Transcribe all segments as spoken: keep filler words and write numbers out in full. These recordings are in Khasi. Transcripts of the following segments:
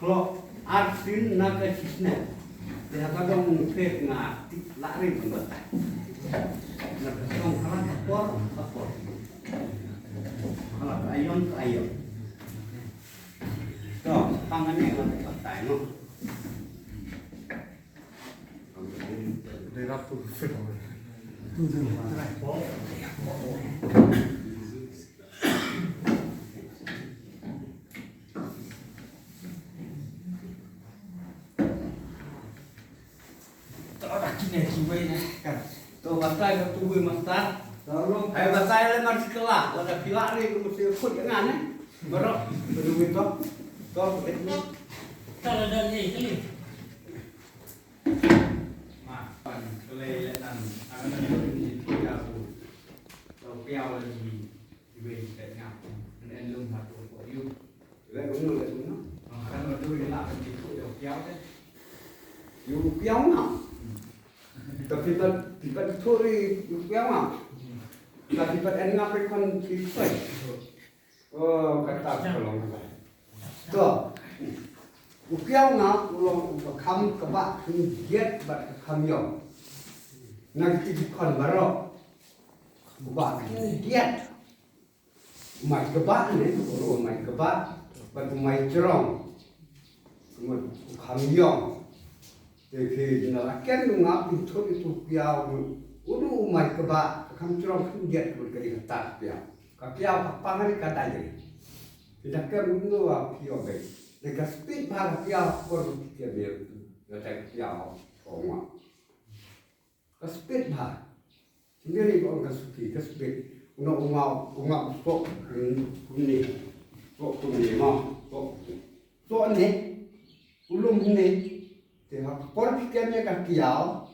Klok ar sien na ka shisnem. Te ha ka dong phet nga tip lah ri ban batai. Na ka dong kala ka por ka por. Kala ka ayon ka ayon. To, pang ne ka batai no. To, batai ka tu wei master. Hai batai le mar sikala, lada pila ni ku mesti kut ngan eh. Baroh, tu wei to. To, eh. Kalau dah ni kali. Ma, pan klei le nan, akan nan tu ni tu ya tu. Tau piau le ni, iwe ni tet ngap. Nan lum ha tu ko yu. Iwe kumno, iwe kumno? Ma, kan ma tu ni la kan ni tu ya piau te. Yu piau ngap. Tapi pat, tapi pat tu ri yu piau ngap. Tapi pat en ngap ri kon ti soi. Oh, kata ka long kata. To. U piau ngap u long u ka kham kaba khyndiat bad ka kham ïong. Na ki ti ki khon baroh. Uba khyndiat. U mai kaba ne, u mai kaba bad u mai jrong. Kumut u kham ïong. Te phi na la ken u ngap pynthut ïa tu piau u du u mai kaba ka kham jrong khyndiat kumut ka dei kata piau. Ka piau ka pang ri ka dai ri. Phi da ken u nu wa piau be. Te ka speed bha ka piau ka por ki piau be. Ïa ta ka piau ko ngap. Ka speed bha. Ngi ri ba ong ka suki, ka speed. Uno u ngau, u ngau sok, hmm, kumne. Sok kumne, ngau, sok. Sok ne, u lum ne. Te ha por phi kem ne ka kiau.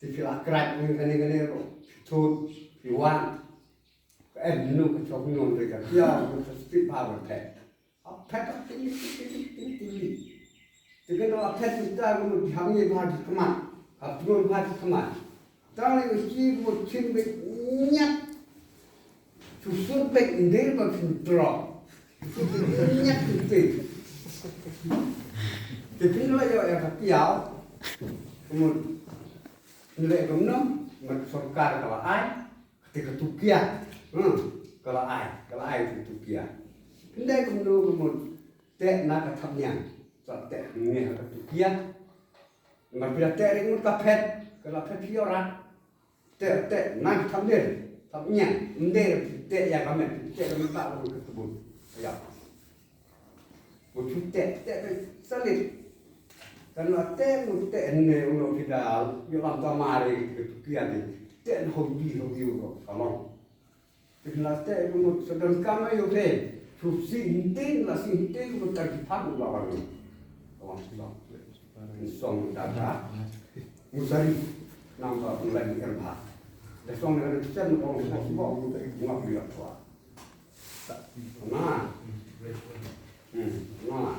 Te phi la krat ne kane kane ro. Phi thut, phi wan. Ka em nu ka chok nu te ka kiau, ka speed bha ban phet. Hap phet hap tili tili tili tili. Te kane hap phet kita kumut hap ngi bha ki khmat. Hap tnun bha ki khmat. Tang ni usi kumut chin bek nyat. Susut bek ndir bek sentro. Susut bek nyat sentro. Te pin la yo ya ka piau. Kumut nle kumno, mat sorkar ka la ai. Te ka tukia. Hmm. Ka la ai, ka la ai te tukia. Hynda kumno kumut te na ka thap niang. Sa te ne ka tukia. Mar pila te ring mut ka phet, ka la phet phi ora. Te te na ka thap niang, thap niang. Hynda te ya ka met, te ka met ta ka tubun. Ya. Ngut shu teh, teh, teh, salit. Kan la teh, ngut teh, ne, uno kita, yo lam ta mari, ke tukia ni. Teh, hobi, hobi, uno, kalong. Kan la teh, ngut sedang kama yo pe. Shu si hinting, la si hinting, ngut tak kipan, uno, kalong. Kalong, kalong. Song data. Musari. Nang ba, mulai ni erba. Da song dengan sen, kalong, semua, semua, semua, semua, semua. Nah. Hmm, nah.